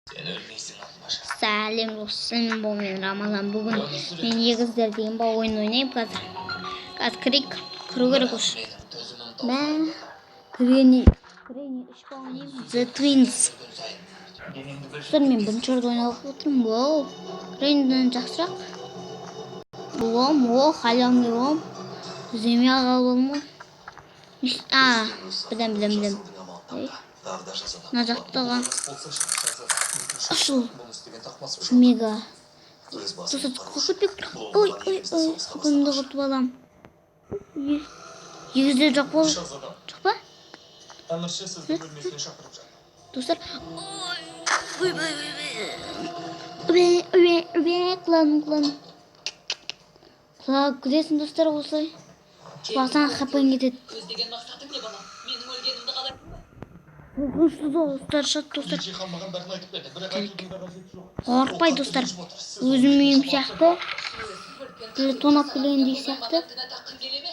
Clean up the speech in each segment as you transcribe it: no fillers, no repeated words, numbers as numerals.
Сен өлмейсің, Алтынбаша. Сәлем достар, бұл мен Рамазан. Бүгін мен егіздер деген ба ойын ойнаймын қазір. Қазір кірейік, кіру керек осы. Менің төзімім Мә, Гренни, Гренни үш ба ойнаймын. The Twins. таусылған сайын денеңді Достар, мен бірінші рет ойнап отырмын. Воу, Гренниден жақсырақ. Лом, о, халявный лом. Земля қалып ғой. А, білем, білем, білем. Ей. Мына жақтағы ашыл. Мега. Достар, қорқып кетпек. Ой, ой, ой, хапымды құртып алам. Егіздер жоқ бол. Жоқ па? Әмірші сізді бөлмесіне шақырып жатыр. Достар. Ой, ой, ой, ой, ой, ой, құладым, құладым. Құлап кетесің, достар, осылай. Құласаң хапың кетеді. Көздеген мақсатың не, балам? Менің өлгенімді қалайсың ба? Қорқынышты достар, шат, достар. Елжихан маған бәрін айтып берді, бірақ айтудың да қажеті жоқ. Қорықпай, Ол қатты достар. ренжіп отыр. Сіз Өзім оны үйім кешіріп сияқты. Үлкен Тілі тонап келгендей сияқты. маған кінә таққың келе ме?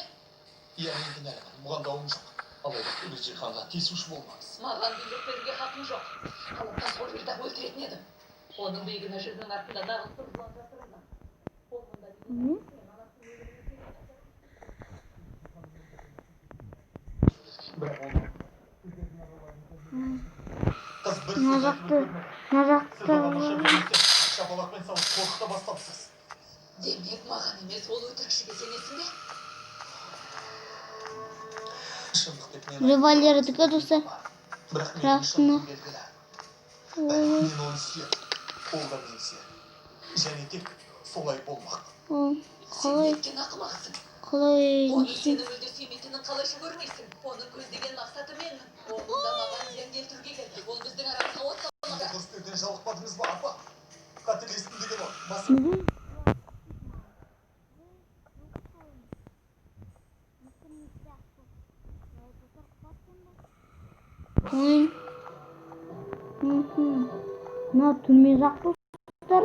Иә, мен кінәлімін. Бұған дауым жоқ. Алайда Елжиханға тиісуші болмаңыз. Маған бұйрық беруге хақың жоқ. Қаламда сол жерде-ақ өлтіретін едім. Оның бейкүнә жүзінің артында нағыз сұр жылан жасырынған. Ол мұнда Не? Бірақ оны қыз бір Мына сөз жақты, айтып үлгермеді. мына Сіз оған жақты. мұрша берместен шапалақпен салып қорқыта бастапсыз. Демек, маған емес, ол өтірікшіге сенесің бе? Шындық деп нені Револьвердікі, достар. Бірақ менің Красный. шындығым белгілі. Ой, Мен оны сүйемін. Ол да мені сүйеді. Және тек солай болмақ. ой, Сен қалай, неткен ақымақсың? қалай, Оның не істеймін? сені мүлде сүймейтінін қалайша көрмейсің? Оның көздеген мақсаты менмін. Ол мұнда маған зиян келтіруге келді. Ол біздің арамызға от салмақ. Дұрыс деуден жалықпадыңыз ба, апа? Қателестім деген ой. Басым Неге? Ой. Мхм. Мына түрме жақ, достар.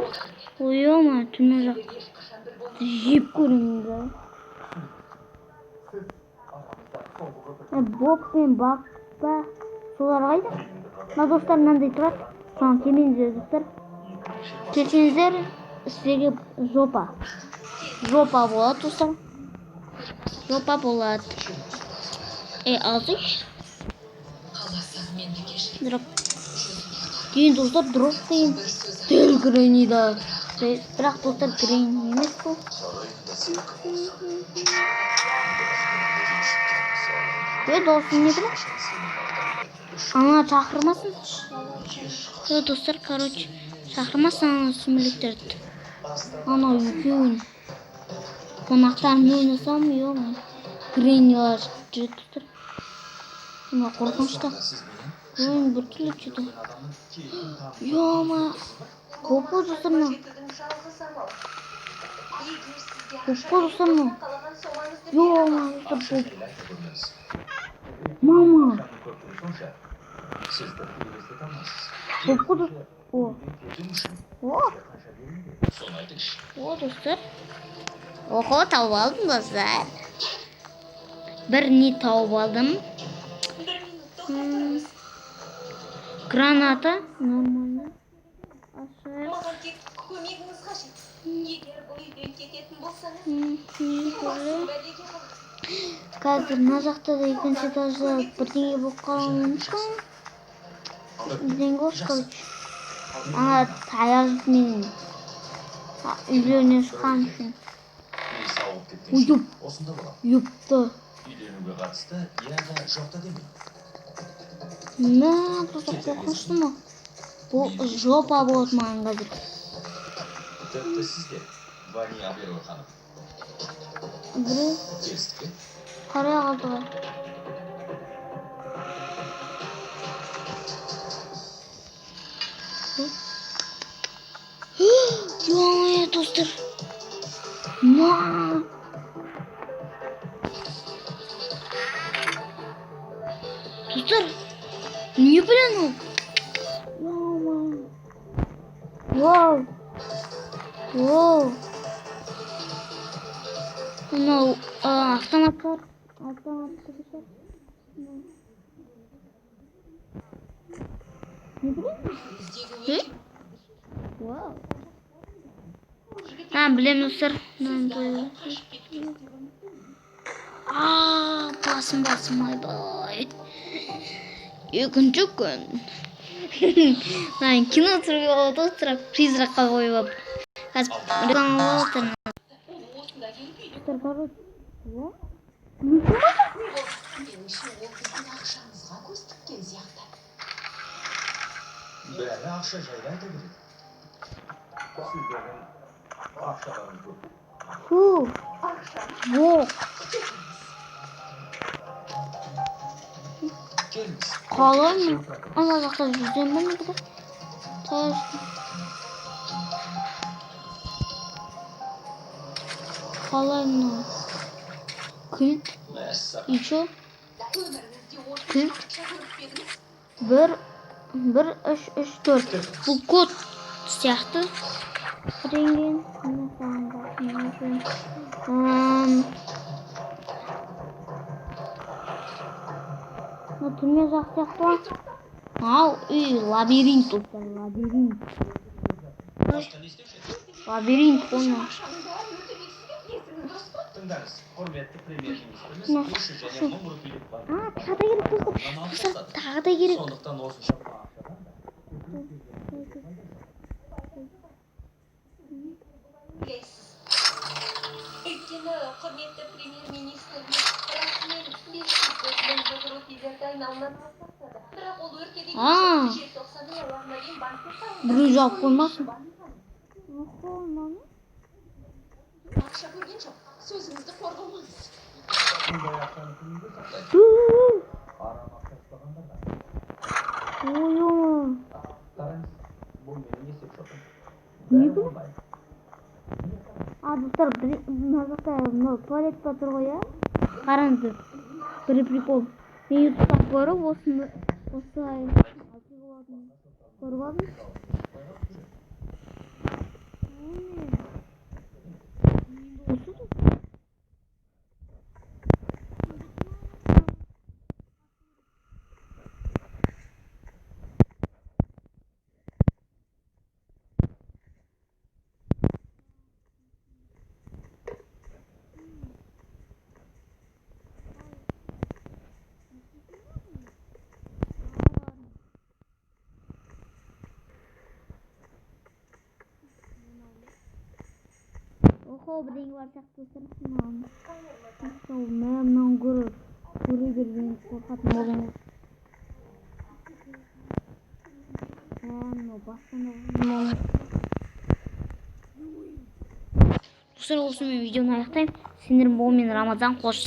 Ой, ма, түрме жақ. Сендер ешқашан бір болмайсың. Жеп көремін да. сіз арамызда соңғы көпір. Боб пен Бак па? Солар қайда? Мына достар мынандай тұрады. Соған келмеңіздер, достар. Келсеңіздер, сіздерге жопа. Жопа болады, достар. Жопа болады. Ей, алсайшы. Қаласаң мені кешір. Дроп. Жүзіңе қара. Кейін, достар, дроп деген Бір сөз айт. дәл Греннида. Бірақ, достар, Гренни емес бұл. Сарайында сенікі болсын. Е, досым не біле? Ана шақырмасын. Е, достар, короче, шақырмасын ана сүмелектерді. Анау екеуін. Қонақтармен ойнасам, ё. Греннилар жүреді, достар. Мына қорқынышты. Сіз менен Ойын біртүрлі что-то. Адамның кейпін танып Ё-ма. Көп қой, достар, мынау. Жетудің жалғыз амалы. Егер сізге Көп ақша қой, достар, керек мынау. болса, қалаған сомаңызды бере Ё-ма, аламын. достар, Ақша бұл. жайлы айта көрмеңіз. Мама. Ақшаның көптігі сонша, сіз тіпті елестете алмайсыз. Көп қой, достар. О, Үйден кету үшін о, сізге қанша беруім керек? Соны айтыңызшы. о, достар. Охо, тауып алдым, достар. Бір не тауып алдым. Бір минут тоқтай тұрыңыз. Граната. Нормально. Ашайық. Маған тек көмегіңіз қажет. Егер бұл үйден кететін болсаңыз, Не басым көрі? бәлеге қалады. Қазір мына жақта да екінші этажда бірдеңе болып қалуы мүмкін. Бірдеңе болды, короче. Ана таяқ менен үйлеріне шыққан үшін. Мен сауығып кеткенше Уйып. осында боламын. Юпты. Үйленуге қатысты иә да жоқ та демеймін. Мә, достар, қорқынышты ма? Бұл жопа болады маған қазір. Тіпті сіз де, Вани Аберой ханым. Біреу Келістік пе? қарай қалды ғой. Ё-моё, достар. Ма. Достар, не білен ол? Ё-моё. Вау. Вау. Мынау автоматтар. Автоматтар шығар. Не білемін? Іздегі Hı? өте А, білемін, достар. Сізді алдап қашып кетпес деп үміттенемін. А, басым, басым, ойбай. Екінші күн. Мына кино түсіруге болады ғой, тура призракқа қойып алып. Қазір реклама болып жатыр. Оны осында келіп үйде Достар, короче, о? Меніңше, ол біздің ақшамызға көз тіккен сияқты. Бәрі ақша жайлы айта береді. Сіздердің ақшаларыңыз көп. Фу, Ақшамыз во, күте тұрыңыз. Келіңіз. Қалай мен ана жақта жүземін ба, не буде? Қалай мынау? Кілт, Мәссаған. и чё? Өміріңізде осынша Кілт. ақша көріп пе едіңіз? 1, 1, 3, 3, 4. Бұл код сияқты. Ренген. Мына түрме жақ сияқты ғой. Ау, үй, лабиринт, достар, лабиринт. Басқа не істеуші едіңіз? Лабиринт қой мынау. Ақшаның бәрін өртемексіз бе? Есіңіз дұрыс па? Тыңдаңыз, құрметті премьер-министріміз Мына, 300 және шу. 1000 рупилік А, банк тағы да керек, достар. Достар, тағы да керек. Сондықтан осыншама ақшадан да Ойлайсыз. Өйткені құрметті премьер-министріміз расымен 500 мыңдық рупилерді айналымнан алып тастады. Бірақ ол өртеген А. жоқ. Желтоқсанның аяғына дейін банкте салынды. Біреу жауып қоймасын. Ақша көрген жоқ. Сөзіңізді қор қылмаңыз. Бұндай ақшаны кімге сақтайды? Арам ақша ұстағандарға. Ой, Қараңыз, бұл менің есеп шотым. Не Бәрі бұл? онлайн. А, достар, мына жақта мынау туалет па тұр ғой, иә? Қараңыздар, бір прикол. Мен ютубтан көріп, осыны осылай айтуға болатынын көріп алдым. Енді осы да. Охо, бірдеңе бар сияқты, достар. Мынау мә, мынаны көріп көре берген қорқатын болдым. Мә, мынау бастан да мынау. Достар, осымен видеоны аяқтаймын. Сендермен болған мен, Рамазан. Қош сау.